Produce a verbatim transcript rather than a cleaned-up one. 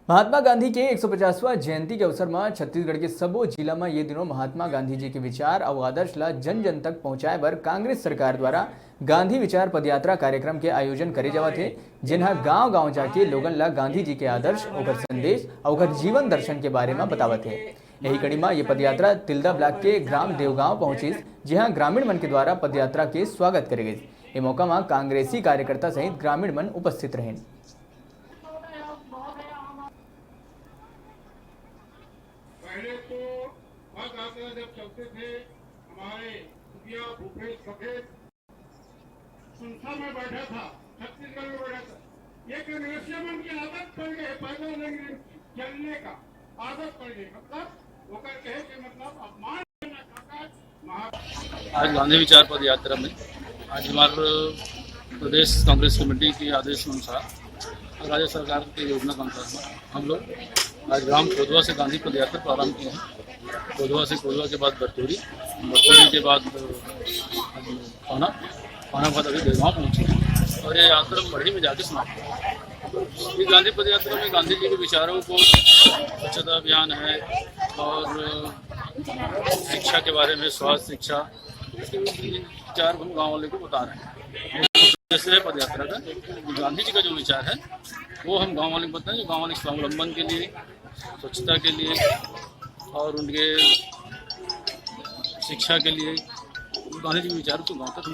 महात्मा गांधी के एक सौ पचासवां जयंती के अवसर म छत्तीसगढ़ के सबो जिला म ये दिनों महात्मा गांधी जी के विचार अउ आदर्श ला जन जन तक पहुंचाए बर कांग्रेस सरकार द्वारा गांधी विचार पदयात्रा कार्यक्रम के आयोजन करे जावत हे, जेन ह गांव-गांव जाके लोगन ला गांधी जी के आदर्श, ओकर संदेश अउ ओकर जीवन दर्शन के बारे म बतावत हे। यही कड़ी म ये पदयात्रा तिल्दा ब्लॉक के ग्राम देवगांव पहुंचिस, जिहां ग्रामीण मन के द्वारा पदयात्रा के स्वागत करे गइस। ए मौका म कांग्रेसी कार्यकर्ता सहित ग्रामीण मन उपस्थित रहिन। पहले तो वह दादा जब चलते थे, हमारे भूपिया, भूपेश, सफेद संस्था में बैठा था, छत्तीसगढ़ में बैठा था। ये कांग्रेसिया मन की आदत पड़ गई है पैदल नहीं, नहीं चलने का आदत पड़ गई। मतलब, ओकर कहे के मतलब अपमान करना, काका, आज गांधी विचार पद यात्रा में आज हमारे प्रदेश कांग्रेस कमेटी के आदेश अनुसार और राज्य सरकार के योजना के अनुसार हम लोग आज ग्राम कोदवा से गांधी पद यात्रा प्रारंभ किए हैं। कोदवा से, कोदवा के बाद बरतोरी, बरतोरी के बाद, अ, पाना, पाना के बाद अभी देवगांव पहुंचे हैं और ये यात्रा मढ़ी में जाके समाप्त हुई। इस गांधी पद यात्रा में गांधी जी के विचारों को, स्वच्छता अभियान है और, अ, शिक्षा के बारे में, स्वास्थ्य, शिक्षा, इसके विचार हम गाँव वाले को बता रहे हैं। जैसे है पद यात्रा का, गांधी जी का जो विचार है, वो हम गाँव वाले को बताएं, जो गाँव वाले स्वावलंबन के लिए, स्वच्छता के लिए और उनके शिक्षा के लिए गांधी जी के विचारों को गाँव तक हम